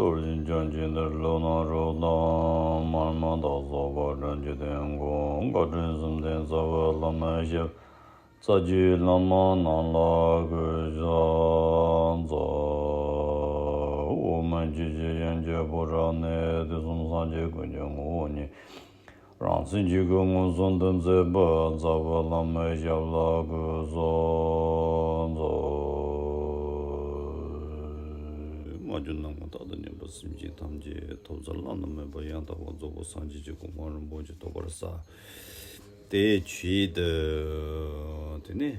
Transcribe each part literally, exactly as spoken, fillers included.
འཁོར་ཞིང་སྐྱོང་བྱེད་འདིར་ལྷོ་ནང་རོལ་དང་། མར་མི་དྭགས་སོགས་བཀའ་དྲིན་གྱི་དོན་ཀུན། བཀའ་དྲིན་གསུམ་ལྡན་རྩ་བའི་བླ་མའི་ཞབས། རྩ་བརྒྱུད་བླ་མ་རྣམས་ལ་གུས་ཕྱག་འཚལ། འོག་མིན་ཆོས་ཀྱི་དབྱིངས་ཀྱི་ཕོ་བྲང་ནས། དུས་གསུམ་སངས་རྒྱས་ཀུན་གྱི་ངོ་བོ་ཉིད། རང་སེམས་རྒྱུད་ཀྱི་མངོན་སུམ་དུ་མཛད་པ། རྩ་བའི་བླ་མའི་ཞབས་ལ་གུས་ཕྱག་འཚལ། མ་གྱུར་ནམ་མཁའ་དང་མཉམ་པའི་སེམས་ཅན་ཐམས་ཅད་ཐོབ་བྱ་བླ་ན་མེད་པ་ཡང་དག་པར་རྫོགས་པའི་སངས་རྒྱས་ཀྱི་གོ་འཕང་རིན་པོ་ཆེ་ཐོབ་པར་བྱ། དེའི་ཆེད་དུ་དེ་ནས་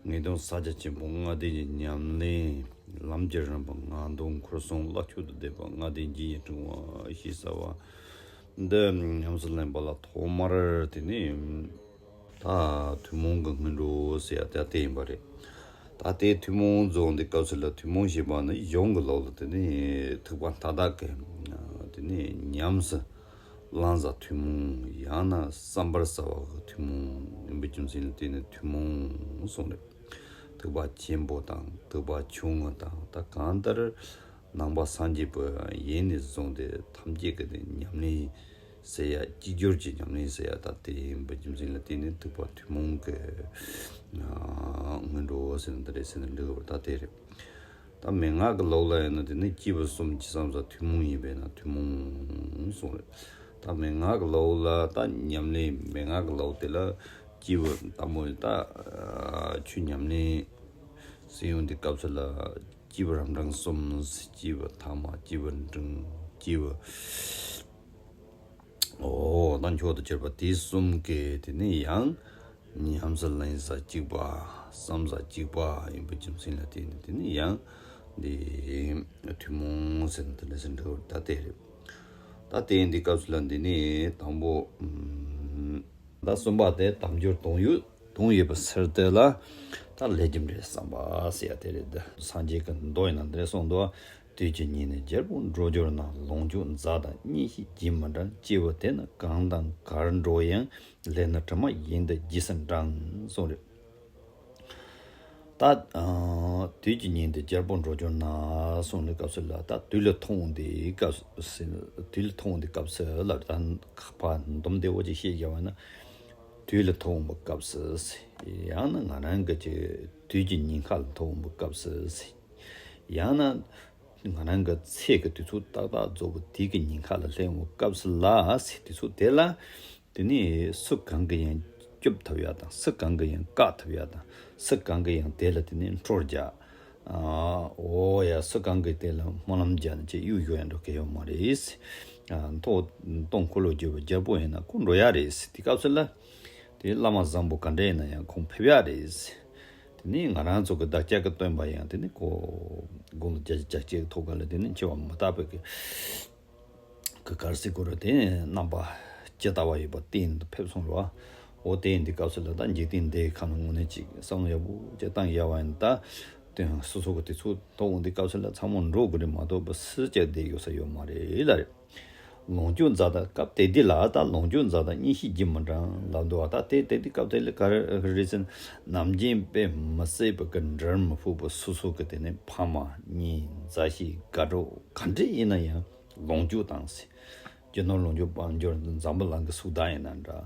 ངེས་དོན་ཕྱག་རྒྱ་ཆེན་པོ་ལྔ་ལྡན་གྱི་ཉམས་ལེན། ལམ་གྱི་རིམ་པ་ལྔ་མདོ་འཁོར་གསུམ་བླ་མཆོག་ཏུ་བསྡུས་པ་ལྔ་ལྡན་རྒྱན་གྱི་ཕྲེང་བ་ཞེས་བྱ་བ་འདི་ཉམས་སུ་ལེན་པ་ལ་ཐོག་མར་དེ་ནས་ད་ཐུན་མོང་གི་སྔོན་འགྲོ་ཟེར་ཡ་ད་དེ་ཡིན་པ་རེད། ད་ལྟའི་ཐུན་མོང་རྫོགས་འདི་སྐབས་སུ་ལ་ཐུན་མོང་ཞེས་པ་ནི་གཞུང་གི་ལུགས་ལ་དེ་ནི་ཐེག་པ་མཐའ་དག་གི་དེ་ནི་ཉམས་སུ་བླང་བྱ་ཐུན་མོང་ཡང་ན་བསམ་པར་བྱ་བ་གི་ཐུན་མོང་ཡིན་པའི་རྒྱུ་མཚན་ལ་བརྟེན་ནས་ཐུན་མོང་གསུངས་རེད། ཐེག་པ་ཆེན་པོ་དང་ཐེག་པ་ཆུང་ངུ་དང་ད་གང་ལྟར་ནང་པ་སངས་རྒྱས་པའི་ཡིན་ནས་བཟུང་སྟེ་ཐམས་ཅད་ཀྱི་ནི་ཉམས་ལེན་ཟེར་ཡ་གཅིག་གྱུར་གྱི་ཉམས་ལེན་ཟེར་ཡ་ད་དེ་ཡིན་པའི་རྒྱུ་མཚན་ལ་བརྟེན་ནས་ཐེག་པ་ཐུན་མོང་གི་སྔོན་འགྲོ་ཟེར་ན་འདི་རེད་ཟེར་ན་འགྲིག་གི་རེད། ད་དེ་རེད། ད་མན་ངག་གི་ལུགས་ལ་ཡིན་ན་དེ་ནི་སྐྱེས་བུ་གསུམ་གྱི་བསམ་བྱ་ཐུན་མོང་ཡིན་པས་ན་ཐུན་མོང་གསུངས་རེད། ད་མན་ངག་གི་ལུགས་ལ་ད་ཉམས་ལེན་མན་ངག་གི་ལུགས་དེ་ལ་སྐྱེས་བུ་དང་པོ་ད་ཆོས་ཉམས་ལེན་ཟེར་ཡོང་དུས་སྐབས་སུ་ལ་སྐྱེས་བུ་རབ་འབྲིང་གསུམ། སྐྱེས་བུ་ཐ་མ། སྐྱེས་བུ་འབྲིང་། སྐྱེས་བུ་འོ་ད་མཆོག་ཏུ་གྱུར་པ་དེ་གསུམ་གྱི་དེ་ནི་ཡང་ཉམས་སུ་ལེན་ས་གཅིག་པ། བསམ་ས་གཅིག་པ་ཡིན་པའི་རྒྱུ་མཚན་ལ་བརྟེན་ནས་དེ་ནི་ཡང་འདི་ཐུན་མོང་ཟེར་ན་དེ་འདྲ་ཟེར་འགྲོ་ད་དེ་རེད། ད་དེ་འདི་སྐབས་སུ་ལ་འདི་ནི་དང་པོ་ཨམ། ད་གསུམ་པ་དེ་དལ་འབྱོར་དོན་ཡོད་དོན་ཡོད་པའི་ཕྱིར་དེ་ལ་ད་ལས་རྒྱུ་འབྲས་བསམ་པ་ཟེར་ཡ་དེ་རེད། འདི་སངས་རྒྱས་ཀྱི་མདོ་ཡིན་ན་འདི་རེད་གསུངས་འདུག་དུས་ཀྱི་ཉིན་ནི་རྒྱལ་པོར་འགྲོ་གྱུར་ན། ལོངས་སྤྱོད་མཛའ་དང་གཉེན་བཤེས་རྗེས་མི་འབྲང་། སྐྱེས་བུ་དེ་ནི་གང་དང་གར་འགྲོ་ཡང་། ལས་ནི་གྲིབ་མ་བཞིན་དུ་རྗེས་སུ་འབྲང་གསུངས་རེད། ད་ཨ་དུས་ཀྱི་ཉིན་དུ་རྒྱལ་པོར་འགྲོ་གྱུར་ན་གསུངས་ནས་སྐབས་སུ་ལ་ད་དུས་ལ་ཐུན་མོང་དུ་སྐབས་སུ་དུས་ལ་ཐུན་མོང་དུ་སྐབས་སུ་ལ་ད་ཁ་པ་འདོམས་བདེ་བོ་ཅིག་བཤད་བཞག་པ་ན་དུས་ལ་ཐུན་མོང་བའི་སྐབས་སུ་ཡང་ན་ང་རང་གི་ཅིག་དུས་ཀྱི་ཉིན་ཁ་ལ་ཐུན་མོང་བའི་སྐབས་སུ་ཡང་ན་ང་རང་གི་ཚེ་གི་དུས་ཚོད་ཏག་ཏག་རྫོགས་པའི་དུས་ཀྱི་ཉིན་ཁ་ལ་སླེབས་པའི་སྐབས་སུ་ལ་དུས་ཚོད་དེ་ལ། དེ་ནས་སུ་གང་གིས་ཡང་སྐྱོབ་ཐུབ་ཡ་དང་། སུ་གང་གིས་ཡང་བཀག་ཐུབ་ཡ་དང་། སུ་གང་གིས་ཡང་དེ་ལ་དེ་ནས་འཕྲོར་རྒྱག་ཨ་འོ་ཡ་སུ་གང་གིས་དེ་ལ་སྨོན་ལམ་རྒྱག་ནས་ཅིག་གཡུག་ཞོག་ཡ་འགྲོ་གི་ཡོད་མ་རེད། ཨ་མཐོ་སྟོང་འཁོར་ལོ་བསྒྱུར་བའི་རྒྱལ་པོ་ཡིན་ན་ཁོ་འགྲོ་ཡ་རེད། དེ་སྐབས་སུ་ལ་དེ་བླ་མ་བཟང་པོ་ག་འདྲ་ཡིན་ན་ཡང་ཁོང་ཕེབས་ཡ་རེད། དེ་ནས་ང་རང་ཚོ་གི་བདག་ཅག་གི་སྟོན་པ་ཡང་དེ་ནས་ཁོ་དགུང་ལོ་བརྒྱད་ཅུ་གྱ་གཅིག་ཐོག་ཁ་ལ་དེ་ནས་འཆི་བ་མི་རྟག་པའི་གི་གི་གར་སི་གུ་རུ་དེ་རྣམ་པ་ཇི་ལྟ་བ་ཡོད་པ་བསྟན་དུ་ཕེབས་སོང་རོ། འོ་དེ་འདི་སྐབས་སུ་ལ་ད་འཇིག་རྟེན་འདིའི་ཁམས་ལ་དངོས་གནས་ཅིག་བསམ་བློ་ཡག་པོ་ཅིག་བཏང་ཡ་བ་ཡིན་ད། དེ་སོ་སོ་གི་དུས་ཚོད་ཐོག་འདི་སྐབས་སུ་ལ་ཚང་མ་འགྲོ་དགོས་རེད་མ་གཏོགས་པ་སུ་ཅིག་བསྡད་ཡོད་ས་ཡོད་མ་རེད་ལ་རེད། ལོངས་སྤྱོད་མཛའ་དང་སྐབས་དེ་དུས་ལ་ད་ལོངས་སྤྱོད་མཛའ་དང་གཉེན་བཤེས་རྗེས་མི་འབྲང་ལབ་འདུག་བ། ད་དེ་དེ་དུས་སྐབས་དེ་ལ་ག་རེ་རེད་ཟེར་ན་ནམ་རྒྱུན་དཔེ་མི་སྲིད་པ་གི་འབྲལ་མི་ཕོད་པ་སོ་སོ་གི་དེ་ནས་ཕ་མ་གཉེན་མཛའ་བཤེས་དགའ་གྲོགས་ག་འདྲ་ཡིན་ན་ཡང་། ལོངས་སྤྱོད་དང་ཟེར། རྒྱུ་ནོར་ལོངས་སྤྱོད་དཔལ་འབྱོར་འཛམ་བུ་གླིང་གི་ཕྱུག་བདག་ཡིན་ན་འདྲ།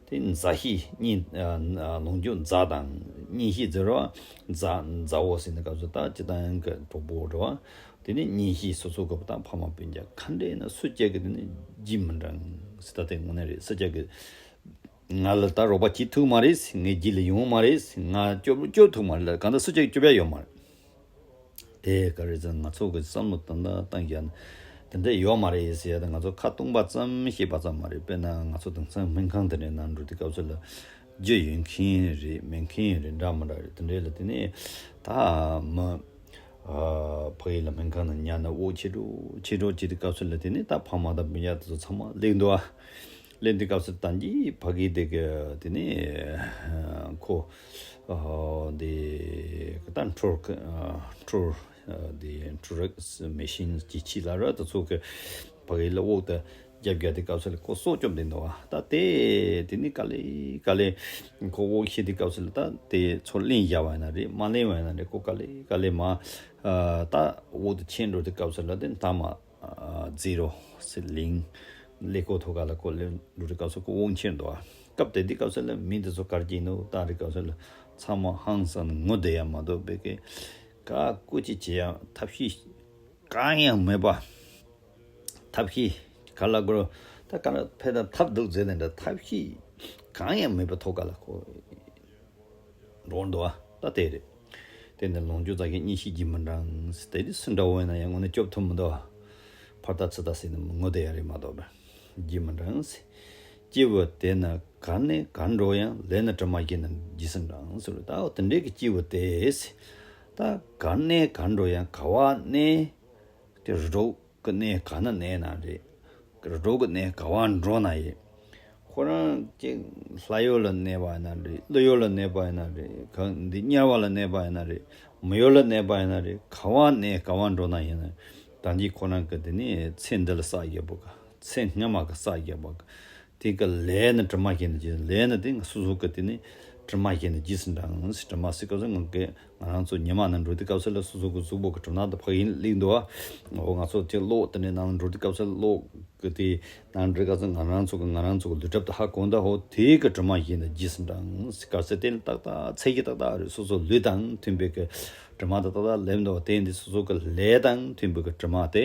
དེ་མཛའ་བཤེས་གཉེན། ལོངས་སྤྱོད་མཛའ་དང་གཉེན་བཤེས་ཟེར་བ། མཛའ་མཛའ་བོ་ཟེར་ནས་སྐབས་སུ་ད་སྤྱིར་བཏང་གི་གྲོགས་པོ་འདྲ་བ། དེ་ནས་གཉེན་བཤེས་སོ་སོ་གི་ད་ཕ་མ་སྤུན་ཀྱག་ག་འདྲ་ཡིན་ན་སུ་གཅིག་གི་དེ་ནས་རྗེས་མི་འབྲང་ཟེར། ད་དེ་དངོས་གནས་རེད། སུ་གཅིག་གི་ང་ལ་ད་རོགས་པ་བྱེད་ཐུབ་མ་རེད། ངའི་རྗེས་ལ་ཡོང་མ་རེད། ང་སྐྱོབ་སྐྱོབ་ཐུབ་མ་རེད་ལ་གང་ལྟར་སུ་གཅིག་སྐྱོབ་ཡ་ཡོད་མ་རེད། དེ་ག་རེ་ཟེར་ན་ང་ཚོ་གི་བསམ་བློ་དང་ད་བཏང་ཡ་དེ་འདྲ་ཡོད་མ་རེད་ཟེར་ཡ་དང་། ང་ཚོ་ཁ་སྟོང་པ་ཙམ་བཤད་པ་ཙམ་མ་རེད། དཔེར་ན་ང་ཚོ་དེང་སང་སྨན་ཁང་དེ་འདྲའི་ནང་འགྲོ་དུས་སྐབས་སུ་ལ་རྒྱུ་ཡོད་མཁན་རེད་མེད་མཁན་རེད་འདྲ་མི་འདྲ་རེད། དེ་འདྲའི་ལ་དེ་ནས་ད་མི་ཕ་གི་ལ་སྨན་ཁང་ནང་ཉར་ན་དབུགས་ཆད་འགྲོ་ཆད་འགྲོ་བྱེད་དུས་སྐབས་སུ་ལ་དེ་ནས་ད་ཕ་མ་དང་སྤུན་ཀྱག་དེ་ཚོ་ཚང་མ་སླེབས་འདུག་ཨ། སླེབས་དུས་སྐབས་སུ་ད་འདི་ཕ་གི་དེ་གི་དེ་ནས་ཁོ་དེ་ད་འཕྲུལ་འཕྲུལ་དེ་འཕྲུལ་རིག་མེ་ཤིན་ཇི་ཆི་ལ་ར་དེ་ཚོ་གི་ཕ་གི་ལ་དབུགས་དེ་རྒྱབ་རྒྱབ་དུས་སྐབས་སུ་ལ་ཁོ་སྲོག་སྐྱོབ་བསྡད་འདུག་བ། ད་དེ་དེ་ནས་ག་ལེ་ག་ལེ་ཁོ་དབུགས་ཆད་དུས་སྐབས་སུ་ལ་ད་དེ་ཚུར་ལེན་བཞག་པ་ཡིན་ན་རེད། མ་ལེན་པ་ཡིན་ན་རེད། ཁོ་ག་ལེ་ག་ལེ་མ་ད་དབུགས་དེ་ཆད་འགྲོ་དུས་སྐབས་སུ་ལ་དེ་མཐའ་མ། ཛི་རོ་ཟེར་ལིང་ཀླད་ཀོར་ཐོག་ཁ་ལ་ཁོ་སླེབས་འགྲོ་དུས་སྐབས་སུ་ཁོ་དབང་ཆེན་འདུག་ཨ། སྐབས་དེ་དུས་སྐབས་སུ་ལ་མི་འདི་ཚོ་ག་རེ་བྱེད་ཀྱི་འདུག་ལྟ་དུས་སྐབས་སུ་ལ་ཚང་མ་ཧང་སང་ནས་ངུ་བསྡད་ཡ་མ་གཏོགས་བོད་སྐད་ག་སྐུ་ཅི་བྱེད་ཡ་ཐབས་ཤེས་གང་ཡང་མེད་པ། ཐབས་ཤེས་ག་ལ་དགོས་རུང་ད་ག་ལ་ཕེ་ད་ཐབས་སྡུག་ཟེར་ནས་འདྲ། ཐབས་ཤེས་གང་ཡང་མེད་པའི་ཐོག་ཁ་ལ་ཁོ་འགྲོ་འདུག་ཨ། ད་དེ་རེད། དེ་ནས་ལོངས་སྤྱོད་རྩ་ཆེན་གཉེན་བཤེས་རྗེས་མི་འབྲང་ཟེར། དེ་དུས་སུ་འདྲ་བོ་ཡིན་ན་ཡང་དངོས་གནས་སྐྱོབ་ཐུབ་མི་འདུག་ཨ། ཕར་ལྟ་ཚུར་ལྟ་ཟེར་ནས་ངུ་བསྡད་ཡ་རེད་མ་གཏོགས་པ། རྗེས་མི་འབྲང་ཟེར། སྐྱེས་བུ་དེ་ནི་གར་གནས་གར་འགྲོ་ཡང་། ལས་ནི་གྲིབ་མ་བཞིན་དུ་རྗེས་སུ་འབྲང་ཟེར། ད་འོ་དེ་འདྲའི་གི་སྐྱེས་བུ་དེ་ཟེར། ད་གར་གནས་གར་འགྲོ་ཡང་ག་བ་གནས། དེ་རི་ཁྲོད་ཀྱི་གནས་ག་ན་གནས་ན་རེད། རི་ཁྲོད་ཀྱི་གནས་ག་བ་འགྲོ་ན་ཡིན། ཁོ་རང་ཅིག་ལྷ་ཡུལ་ལ་གནས་པ་ཡིན་ན་རེད། ཀླུ་ཡུལ་ལ་གནས་པ་ཡིན་ན་རེད། གང་འདི་དམྱལ་བ་ལ་གནས་པ་ཡིན་ན་རེད། མི་ཡུལ་ལ་གནས་པ་ཡིན་ན་རེད། ག་བ་གནས་ག་བ་འགྲོ་ན་ཡིན་ན། ད་འདི་ཁོ་རང་གི་དེ་ནི་ཚེ་འདི་ལ་བསགས་ཡོད་པ་ག་ཚེ་སྔ་མ་གི་བསགས་ཡོད་པ་ག་དེ་ག་ལས་ནི་གྲིབ་མ་བཞིན་དུ་རྗེས། ལས་ནི་དེ་ང་སོ་སོ་གི་དེ་ནི་གྲིབ་མ་བཞིན་དུ་རྗེས་སུ་འབྲང་ཟེར། གྲིབ་མ་ཟེར་སྐབས་སུ་ང་གི་ང་རང་ཚོ་ཉི་མ་ནང་འགྲོ་དུས་སྐབས་སུ་ལ་སོ་སོ་གི་གཟུགས་པོ་གི་གྲིབ་ནག་དེ་ཕར་གཡུགས་ནས་སླེབས་འདུག་ཨ། འོ་ང་ཚོ་དེ་གློག་དེ་འདྲའི་ནང་འགྲོ་དུས་སྐབས་སུ་གློག་གི་དེ་ནང་འགྲོ་སྐབས་སུ་ང་རང་ཚོ་གི་ང་རང་ཚོ་གི་ལུས་གྲིབ་དེ་ཧ་གོ་འདུག་འོ་དེ་གི་གྲིབ་མ་བཞིན་དུ་རྗེས་སུ་འབྲང་ཟེར། སྐབས་སུ་དེ་ནི་ཏག་ཏག་ཚད་གཞི་ཏག་ཏག་རེད། སོ་སོ་ལུས་དང་མཐུན་པའི་གི་གྲིབ་མ་དེ་ཏག་ཏག་སླེབས་འདུག་དེ་འདི་སོ་སོ་གི་ལས་དང་མཐུན་པའི་གི་གྲིབ་མ་དེ།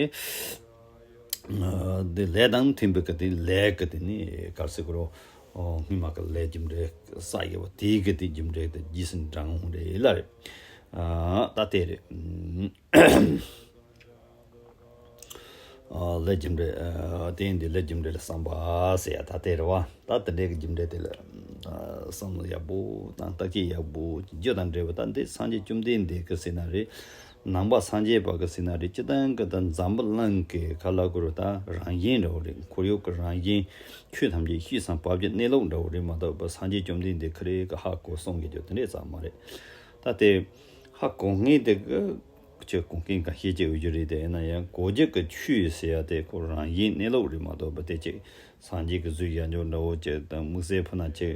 འདི་ལས་དང་མཐུན་པའི་གི་དེ་ལས་གི་དེ་ནི་ག་རེ་ཟེར་དགོས་རེད། སྔོན་མ་གི་ལས་རྒྱུ་འབྲས་བསགས་ཡོད་པ་དེའི་གི་དེ་རྒྱུ་འབྲས་དེ་རྗེས་སུ་འབྲང་འོང་རེད་ལ་རེད། ད་དེ་རེད། ལས་རྒྱུ་འབྲས་དེ་ཡིན་དུས་ལས་རྒྱུ་འབྲས་ལ་བསམ་པ་ཟེར་ཡ་ད་དེ་རེད་བ། ད་དེ་འདྲའི་གི་རྒྱུ་འབྲས་དེ་ལ་བསམ་བློ་ཡག་པོ་དང་བརྟག་དཔྱད་ཡག་པོ་རྒྱུ་དང་འབྲས་བུ་ད་འདི་སངས་རྒྱས་བཅོམ་ལྡན་འདས་ཀྱི་ཟེར་ན་རེད། ནང་པ་སངས་རྒྱས་པ་གི་ཟེར་ན་རེད། སྤྱིར་བཏང་གི་ད་འཛམ་བུ་གླིང་གི་ག་ལ་གོ་རུ་ད་རང་བཞིན་འདྲ་བོ་རེད། ཁོར་ཡུག་གི་རང་བཞིན་ཆོས་ཐམས་ཅད་ཤེས་སམ་བབ་ཀྱི་གནས་ལུགས་འདྲ་བོ་རེད་མ་གཏོགས་པ་སངས་རྒྱས་བཅོམ་ལྡན་འདས་ཁ་རེ་གི་ཧ་གོ་གསུང་གི་རྒྱུ་དེ་འདྲས་ཙམ་མ་རེད། ད་དེ་ཧ་གོ་མཁན་དེ་གི་ཁྱོད་གོ་མཁན་ག་ཤེད་ཀྱི་འོས་རྒྱུ་རེད། དེ་ཡིན་ན་ཡང་གོ་རྒྱུ་གི་ཆོས་ཟེར་ཡ་དེ་ཁོ་རང་བཞིན་གནས་ལུགས་རེད་མ་གཏོགས་པ་དེ་ཅིག་སངས་རྒྱས་ཀྱི་གཟུགས་ཡང་འཇོག་འདྲ་བོ་ཅིག་དང་དམིགས་བསལ་ཕུ་ན་ཅིག་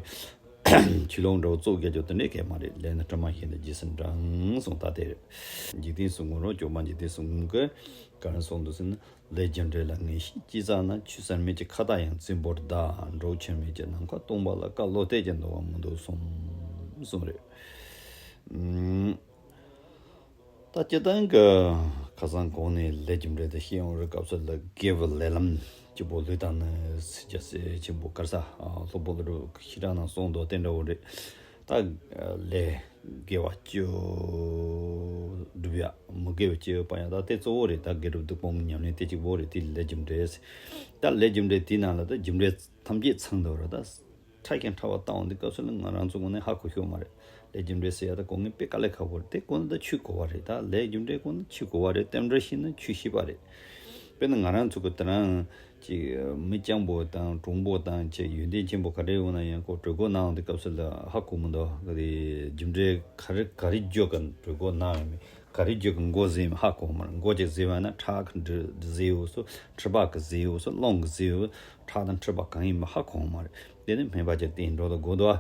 ཆོས་ལུགས་འདྲ་བོ་བཙུགས་རྒྱག་རྒྱུ་དེ་འདྲས་གས་མ་རེད། ལས་ནི་གྲིབ་མ་བཞིན་དུ་རྗེས་སུ་འབྲང་གསུངས། ད་དེ་རེད། འཇིག་རྟེན་གསུམ་མགོན་རོ་སྐྱོབ་པ་འཇིག་རྟེན་གསུམ་མགོན་གྱིས་ག་རེ་གསུངས་འདུག་ཟེར་ན། ལས་རྒྱུ་འབྲས་ལ་ངེས་ཤེས་སྐྱེས་ཙ་ན། ཆོས་ཟད་མེད་ཀྱི་ཁ་ཏ་ཡང་རྫུན་པོར་གདའ། འབྲོག་ཆེར་མེད་ཀྱི་ནམ་མཁའ་སྟོང་པ་ལ། ཀ་ལོག་བལྟས་ཀྱང་འདུག་ག་མི་འདུག་གསུངས་གསུངས་རེད། ད་སྤྱིར་བཏང་གི་ཁ་སང་གོང་ནས་ལས་རྒྱུ་འབྲས་དེ་བཤད་ཡོང་བའི་སྐབས་སུ་ལ་དགེ་བའི་ལས་ལམ་གཅིག་པོ་ལུས་དང་ནི་ཟེར་རྒྱ་སེ་ཆེན་པོ་ག་རེ་ཟ་སློབ་དཔོན་ཀླུ་སྒྲུབ་ཀྱི་ཤེས་རབ་ནང་གསུངས་འདུག་དེ་འདྲ་བོ་རེད། ད་ལས་དགེ་བ་བཅུ་སྒྲུབ་ཡ་མི་དགེ་བ་བཅུ་སྤང་ཡ་ད་དེ་གཙོ་བོ་རེད། ད་དགེ་སྒྲུབ་སྡིག་སྤོང་གི་ཉམས་ལེན་དེ་གཅིག་པོ་རེད། དེ་ལས་རྒྱུ་འབྲས། ད་ལས་རྒྱུ་འབྲས་དེའི་ནང་ལ་ད་རྒྱུ་འབྲས་ཐམས་ཅད་ཚང་འདུག་ར། ད་ཕྲ་ཞིང་ཕྲ་བ་བཏང་འོང་དུས་སྐབས་སུ་ལ་ང་རང་ཚོ་ངོས་ནས་ཧ་གོ་ཤོད་མ་རེད། ལས་རྒྱུ་འབྲས་ཟེར་ཡ་ད་གོ་ངེས་དཔེ་དཀའ་ལས་ཁག་པོ་རེད། དེ་གོ་ན་ད་ཆོས་གོ་བ་རེད། ད་ལས་རྒྱུ་འབྲས་གོ་ན་ཆོས་གོ་བ་རེད། རྟེན་འབྲེལ་ཤེས་ན་ཆོས་ཤེས་པ་རེད། དཔེར་ན་ང་རང་ཚོ་གི་དེ་རང་ཅིག་མི་སྤྱང་པོ་དང་གྲུང་པོ་དང་ཅིག་ཡོན་ཏན་ཆེན་པོ་ག་རེ་ཡོང་ན་ཡང་ཁོ་གྲོད་ཁོག་ན་འོང་དུས་སྐབས་སུ་ལ་ཧ་གོ་མི་འདུག་ག་རེ་རྒྱུ་འབྲས་ག་རེ་ག་རེ་རྒྱུ་གི་གྲོད་ཁོག་ན་ཡོང་མེད། ག་རེ་རྒྱུ་གི་མགོ་ཟིན་ཧ་གོ་མ་རེད། མགོ་ཅིག་ཟིན་པ་ན་ཁྲག་གི་འདྲ་འདྲ་ཟིན་ཡོད་སོ། མཁྲིས་པ་གི་ཟིན་ཡོད་སོ། རླུང་གི་ཟིན་ཡོད། ཁྲག་དང་མཁྲིས་པ་གང་ཡིན་པ་ཧ་གོ་མ་རེད། དེ་ནི་སྨན་པ་ཅིག་བསྟེན་འགྲོ་དང་དགོས་འདུག་ཨ།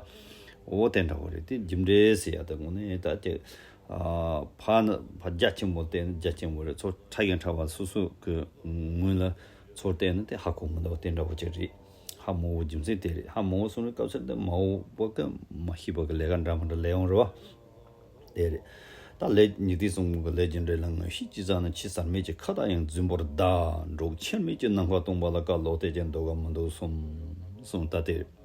འོ་དེ་འདྲ་བོ་རེད། དེ་རྒྱུ་འབྲས་ཟེར་ཡ་དེ་དངོས་གནས་ད་ཅིག་ཕ་ནི་ཕ་རྒྱ་ཆེན་པོ་བསྟེན་ན་རྒྱ་ཆེན་པོ་རེད། ཚུར་ཕྲ་ཞིང་ཕྲ་བ་སོ་སོ་གི་ངོས་ལ་ཚུར་བསྟེན་ན་དེ་ཧ་གོ་མི་འདུག་དེ་འདྲ་བོ་ཅིག་རེད། ཧ་མ་གོ་རྒྱུ་མཚན་དེ་རེད། ཧ་མ་གོ་སོང་བའི་སྐབས་སུ་དེ་མ་གོ་བ་གི་མ་ཤེས་པ་གི་ལས་ཀ་འདྲ་མི་འདྲ་ལས་ཡོང་རེད་བ། དེ་རེད། ད་ལས་ཉིད་དེ་གསུམ་གྱི་ལས་རྒྱུ་འབྲས་ལ་ངེས་ཤེས་སྐྱེས་ཙ་ན། ཆོས་ཟད་མེད་ཀྱི་ཁ་ཏ་ཡང་རྫུན་པོར་གདའ། འབྲོག་ཆེར་མེད་ཀྱི་ནམ་མཁའ་སྟོང་པ་ལ། ཀ་ལོག་བལྟས་ཀྱང་འདུག་ག་མི་འདུག་གསུངས་གསུངས། ད་དེ་རེད།